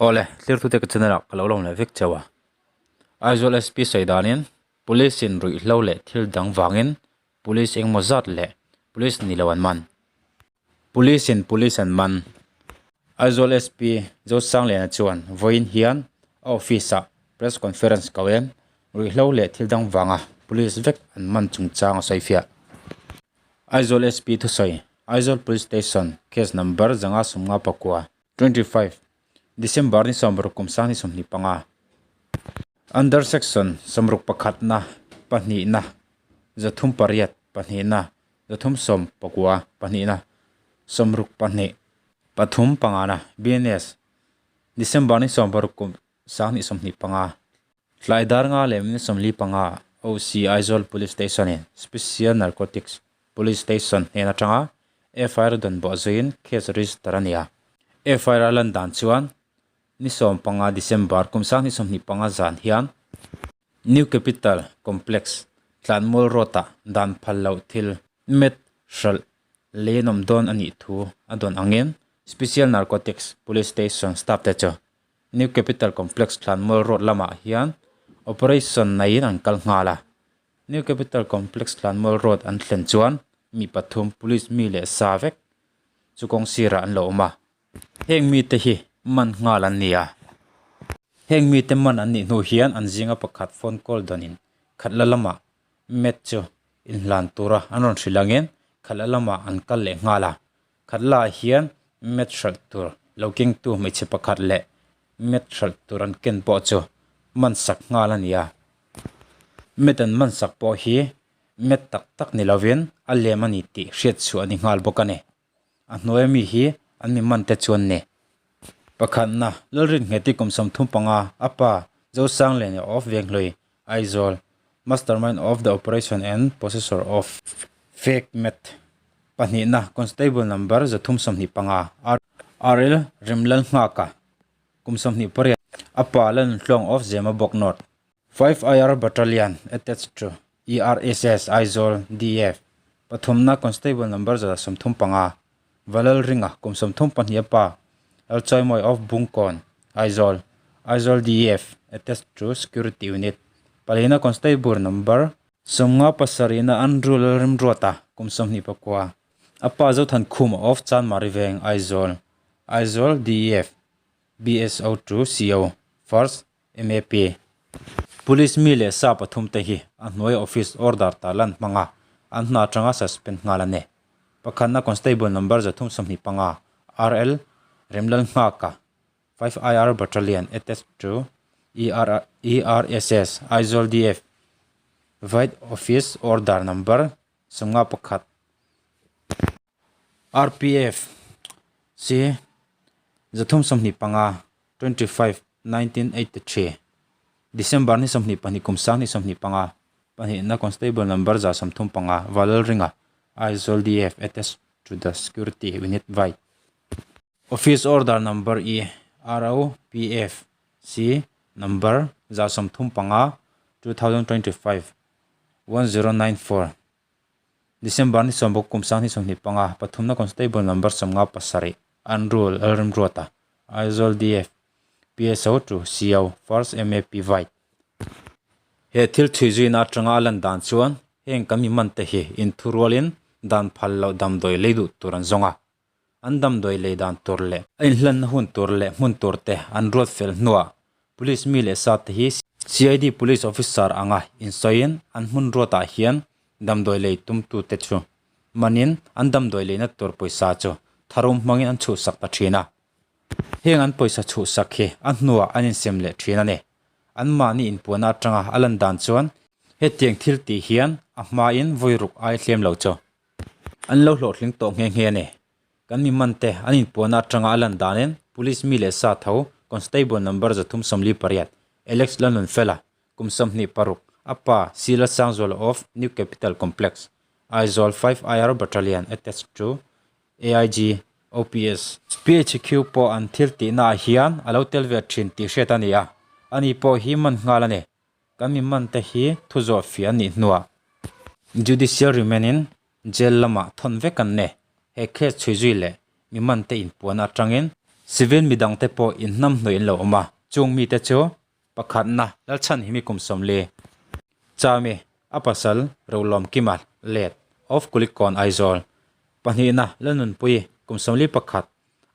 Awle, thlir-tute ka channel ah ka lo lawm leh vek cheu a. Aizawl SP sawi danin Police in ruihhlo leh thil dang vangin Police engmaw zat leh Police ni lo an man. Police in Police an man. Aizawl SP Zosangliana chuan vawiin hian a office ah press conference ko em ruihhlo leh thil dang vanga Police vek an man chungchang a sawifiah. Aizawl SP thusawi Aizawl Police Station case number 559 25, December ni 60 kum 2025. Under Section 61 na, pahnihna, 38 pahnihna, 319 pahnihna, 62 pathum pangana, BNS, December ni 60 kum 2025. Tlai dar nga leh minute 45 OC Aizawl Police Station in Special Narcotics Police Station hnen atanga FIR dawn bawh zuiin case register a ni a. FIR a lan dan chuan ni 15 December kum 2025 zan hian New Capital Complex Tlanmual Road ah dan phal loh thil met hralh lei an awm dawn a nih thu a dawn angin Special Narcotics Police Station staff te chu New Capital Complex Thlanmual Road lamah hian operation neiin an kal nghal a. New Capital Complex Thlanmual Road an thlen chuan mi pathum police mi leh sa vek chu kawng sirah an lo awm a. Heng mite hi man nghal an ni a. Heng mite man an nih hnu hian an zinga pakhat phone call dawnin khatla lamah mat chu inhlan tura an rawn hrilh angin khatla lamah an kal leh nghal a. Khatlaah hian mat hralh tur lo kengtu hmeichhe pakhat leh mat hralh tur an ken pawh chu man sak nghal a ni a. Mat an man sak pawh hi mat tak tak ni lovin a lem a ni tih hriat chhuah a ni nghal bawk a ni. A hnuaia mi hi an mi man te chuan ni. Pakhatna, Lalrinnghet-i kum 35, a pa Zosangliana of Venghlui, Aizawl, Mastermind of the operation and possessor of fake meth. Pahnihna, Constable number 325, RL Remlalnghaka, kum 28, a pa Lalnhlawng of Zemabawk North. 5 IR Battalion attached to ERSS Aizawl DF. Pathumna, Constable number 135, Valalringa, kum 32, a pa Lalchawimawii of Bungkawn, Aizawl, Aizawl DF, attached to Security Unit. Palina Constable number 57 Andrew Lalrimruata, kum 29, a pa Zothankhuma of Chanmari Veng, Aizawl, Aizawl DF, BSO to CO, First MAP. Police mi leh sa pathum te hi a hnuai office order ta lan hmang a, an hna atanga suspend nghal a ni. Pakhatna Constable number 325, RL Remlalnghaka, 5 IR Battalion attached to ER ERSS Aizawl DF Vide Office Order Number 51 RPF C 325 25 1983 December ni 22 kum 2025 pahnihna Constable number 135 Valalringa Aizawl DF attached to the Security Unit Vide Office Order Number E R O P F C Number 135 2025 1094 December ni 16 kum 2025 pathumna Constable Number 57 Andrew Lalrimruata Aizawl DF PSO to CO First MAP Vide He thil thui zuina atanga a lan dan chuan heng kan mi man te hi inthurualin dan phal loh damdawi lei duh tur an zawng a. An damdawi lei dan tur leh a inhlanna hun tur leh hmun tur te an ruat fel hnuah Police mi leh sa te hi CID Police Officer anga insawiin an hmun ruatah hian damdawi lei tumtute chu manin an damdawi leina tur pawisa chu tharum hmangin an chhuhsak ta thin a. Heng an pawisa chhuhsak hi a hnuah an insem leh thin a ni. Anmahni inpuahna atanga a lan dan chuan hetiang thil tih hian a hmain vawi ruk ai hlem lo chu An lo hlawhtling tawh nghe nghe a ni. Kan mi man te an inpuahna atanga a lan danin Police mi leh sa tho Constable number 348 Alex Lalnunfela kum 26 a pa Sila Sangzuala of New Capital Complex, Aizawl 5 IR Battalion attached to AIG OPS. PHQ pawh an thil tihna ah hian a lo tel ve thin tih hriat a ni a, ani pawh hi man nghal a ni. Kan mi man te hi thu zawh fiah a nih hnuah Judicial remand in jail lamah thawn vek an ni. He case chhui zui leh mi man te inpuahna atangin Civil midangte pawh inhnamhnawih an lo awm a, chung mite chu pakhatna Lalchhanhimi kum 40, Chami, a pasal Rolawmkima let of Kulikawn Aizawl, pahnihna Lalnunpuii kum 41,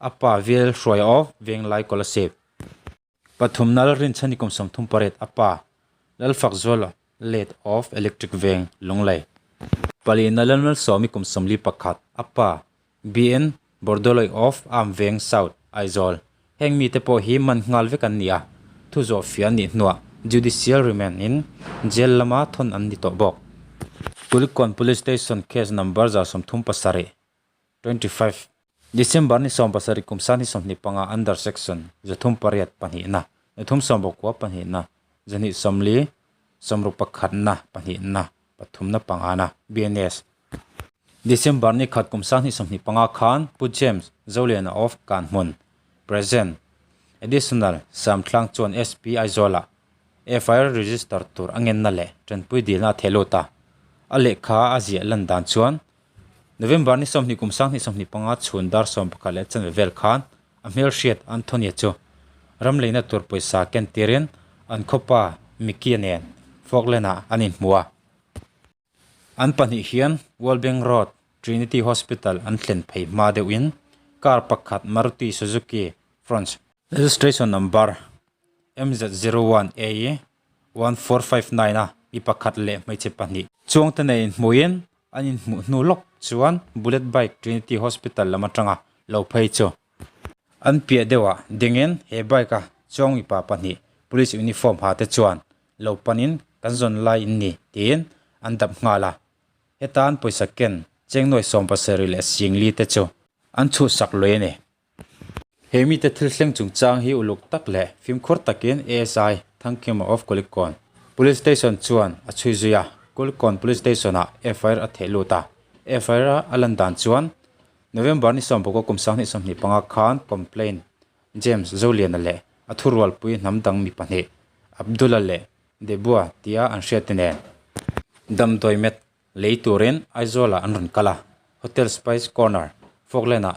a pa Vil Hruaia of Venglai Kolasib. Pathumna Lalrinchhani kum 38 a pa Lalfakzuala late of Electric Veng, Lunglei. Palina Lalmalsawmi kum 41 a pa BN Bordoloi of Arm Veng South, Aizawl. Heng mite pawh hi man nghal vek an ni a, thu zawh fiah an nih hnuah Judicial Remand in jail lama thawn an ni tawh bawk. Kulikawn Police Station Case Number 137. 25. December ni 17 kum san hi 25 under section 38 pahnihna, nithum sawmpakua pahnihna, zahnih 40 sawmruk pakhatna pahnihna, pathumna pangana, BNS. December ni khat kum san hi 25 khan Pu James Zoliana of Kanhmun, Present, Additional Samthlang chuan SP Aizawlah FIR register tur a ngenna leh tanpui dilna a theh lut a, a lehkha a ziah lan dan chuan November ni 20 kum 2025 chhun dar 11 leh chanve vel khan a hmelhriat Anthony-a chu ram leina tur pawisa ken tirin an khawpa Mickey-a nen Falkland-ah an inhmu a. An pahnih hian Wallbank Road Trinity Hospital an thlen phei hma deuhin car pakhat Maruti Suzuki Fronx registration number MZ01A 1459 a mi pakhat leh hmeichhe pahnih chuangte nen inhmuin An inhmuh hnu lawk chuan Bullet Bike Trinity Hospital lam atanga lo phei chu an piah deuhah dingin he bike a chuang mipa pahnih police uniform ha te chuan lo panin kan zawn lai in ni tiin an dap nghal a. Heta an pawisa ken chengnuai 70 leh 40 te chu an chhuhsak lui a ni. He mite thil thleng chungchang hi uluk tak leh fimkhur takin ASI Thangkima of Kulikawn Police Station chuan a chhui zui a, Kulikawn Police Station-ah FIR a theh lut a. FIR a a lan dan chuan November ni 16 kum 2025 khan complaint James Zoliana leh a thurualpui hnam dang mi pahnih Abdullah leh Debua tia an hriat te nen damdawi met lei turin Aizawl-ah an rawn kal a, Hotel Spice Corner, Falkland-ah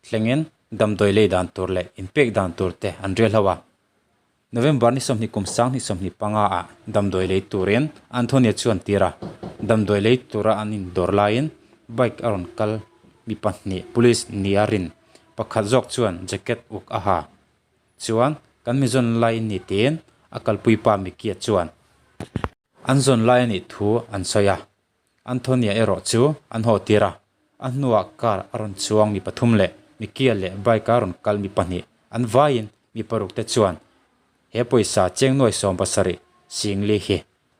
Thlengin damdawi lei dan tur leh inpek dan tur te an rial ho a. November ni 20 kum 2025 ah damdawi lei turin Anthony-a chu an tir a. Damdawi lei tura an indawr laiin bike a rawn kal mi pahnih police nia rin pakhat zawk chuan jacket uk a ha chuan kan mi zawn lai in ni tiin a kalpui pa Mickey-a chuan an zawn lai a nih thu an sawi a. Antonia erawh chu an haw tir a, a hnuah car a rawn chuang mi pathum leh Mikia leh bike a rawn kal mi pahnih an vaiin mi paruk te chuan he pawisa cheng nuai 70 singli hi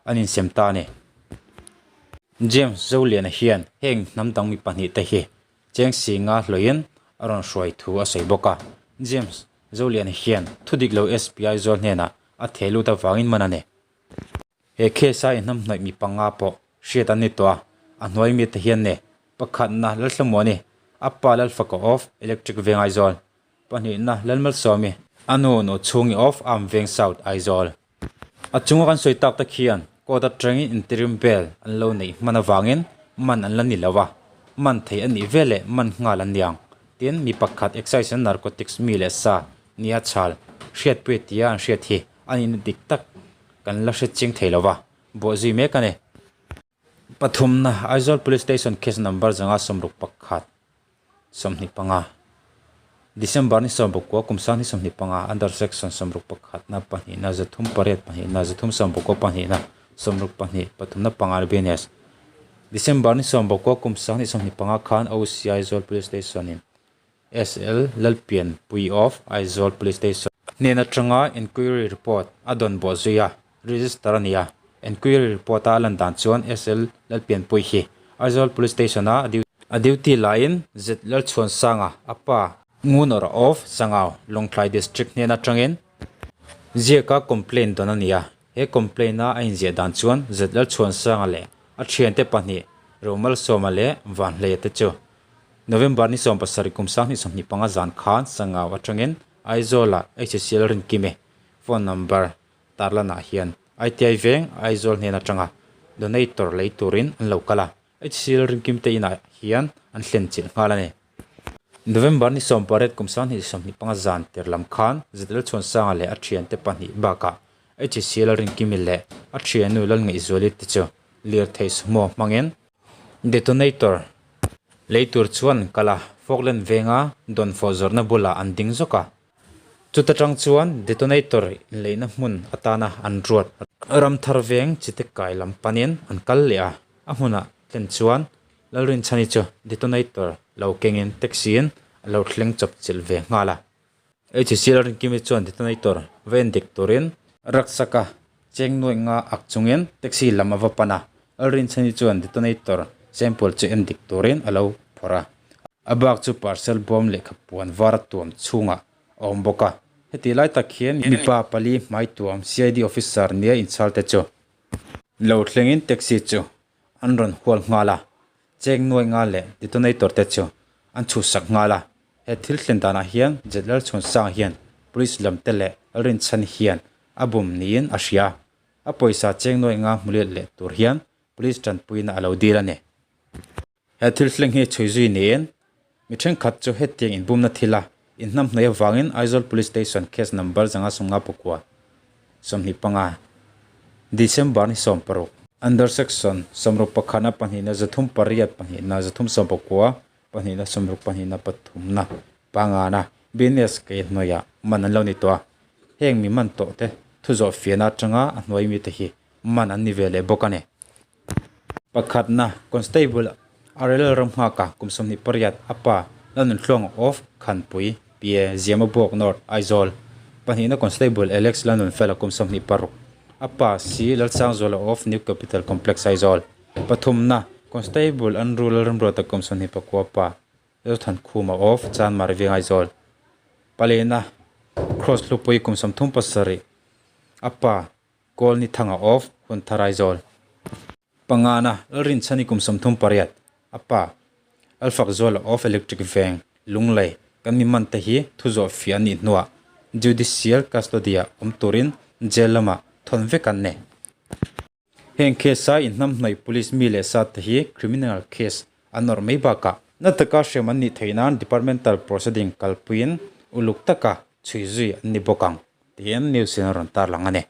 an insem ta a ni. James Zoliana hian heng hnam dang mi pahnih te hi cheng singa hlawhin a rawn hruai thu a sawi bawk a, James Zoliana hian thudik lo SPI zawl hnenah a theh lut avangin man a ni. He case a inhnamhnawih mi panga pawh hriat an ni tawh a, a hnuai mite hian ne pakhatna Lalthlamuani, a pa Lalfaka of Electric Veng Aizawl, pahnihna Lalmalsawmi, a nu Nuchhungi of Arm Veng South Aizawl. A chunga kan sawi tak te khian court atangin interim bail an lo neih hman avangin man an la ni lo a, man thei a nih veleh man nghal an niang. Tin, mi pakhat Excise and Narcotics mi leh sa nia chhal hriatpuia tia an hriat hi a nihna dik tak Kan la hre ching thei lo va, bawhzui mek a ni. Pathumna, Aizawl Police Station Case Number 561, 25, December ni 19 kum 2025 Under Section 61 na pahnihna zathum pariat pahnihna zathum 99 pahnihna 62 pathumna panga BNS December ni 19 kum 2025 khan OC Aizawl Police Station in SL Lalpianpui of Aizawl Police Station hnen atanga enquiry report a dawn bawh zui a, register a ni a. Enquiry report a lan dan chuan SL Lalpianpui hi Aizawl Police Station a a duty laiin Z Lalchhuansanga a pa Ngunawrh of Sangau, Lawngtlai District hnen atangin ziaka complaint dawn a ni a. He complaint a a inziah dan chuan Z Lalchhuansanga leh a thiante pahnih Romalsawma leh Vanhleia te chu November ni 17 kum 2025 zan khan Sangau atangin Aizawl-ah HCL Rinkime phone number tarlanah hian ITI veng Aizawl hnen atanga donator lei turin an lo kal a, HCL Rinkim te inah hian an thlen chilh nghal a ni. November ni 18 kum 2025 zan tir lam khan ZL Chhuansanga leh a thiante pahnih bakah HC Lalrinkimi leh a thiannu Lalngaihzuali te chu lirthei sumo hmangin detonator lei tur chuan an kal a, Falkland venga dawnfawh zawrhna bulah an ding zawk a. Chuta tang chuan detonator inleihna hmun atana an ruat ramthar veng chite kai lam panin an kal leh a, a hmunah thlen chuan Lalrinchhani chu detonator lo kengin taxi-in a lo thleng chawp chilh ve nghal a. HC Lalrinkimi chuan detonator va en dik turin rucksack-a cheng nuaih nga ak chungin taxi lam a va pan a, Lalrinchhani chuan detonator sample chu en dik turin a lo phawrh a. A bak chu parcel bawm lehkha puan var a tuam chhungah a awm bawk a. Heti lai tak hian mipa pali hmai tuam CID officer nia inchhal te chu lo thlengin taxi chu an rawn hual nghal a, cheng nuai nga leh detonator te chu an chhuhsak nghal a. He thil thlen danah hian Jet Lalchhuansang hian police lam te leh Lalrinchhan hian a bum niin a hria a, a pawisa cheng nuai nga hmu let leh tur hian police tanpuina a lo dil a ni. He thil thleng hi chhui zui niin mi thenkhat chu hetiang inbumna thila inhnamhnawih avangin Aizawl Police Station case number 554 25 December ni 16 Under Section 61 a pahnihna 38 pahnihna 319 pahnihna 60 pahnihna pathumna pangana BNS kei hnuaiah man an lo ni tawh a, heng mi man tawh te thu zawh fiahna atanga a hnuai mite hi man an ni ve leh bawk a ni. Pakhatna, Constable Arel Ramnghaka kum 28, a pa, Lalnunhluanga of Khanpui, PA, Ziamabawk North, Aizawl. Pahnihna, Constable Alex Lalnunfela kum 26, a pa, C Lalsangzuala of New Capital Complex, Aizawl. Pathumna, Constable Andrew Lalramruata kum 24, pa, Lalthankhuma of Chanmari Veng, Aizawl. Palina, Cross Hlupui kum 37, a pa, Kawlni Thanga of Hunthar Aizawl. Pangana, Lalrinchhani kum 38, a pa, Lalfakzuala of Electric Veng, Lunglei, kan mi man te hi thu zawh fiah a nih hnuah Judicial Custody-ah awm turin jail lamah thawn vek an nei. Heng case-a inhnamhnawih police mi leh sa te hi criminal case an awrh mai bakah na taka hrem an nih theih nan departmental proceeding kalpuiin uluk taka chhui zui an ni bawk ang tiin news in a rawn tarlang a ni.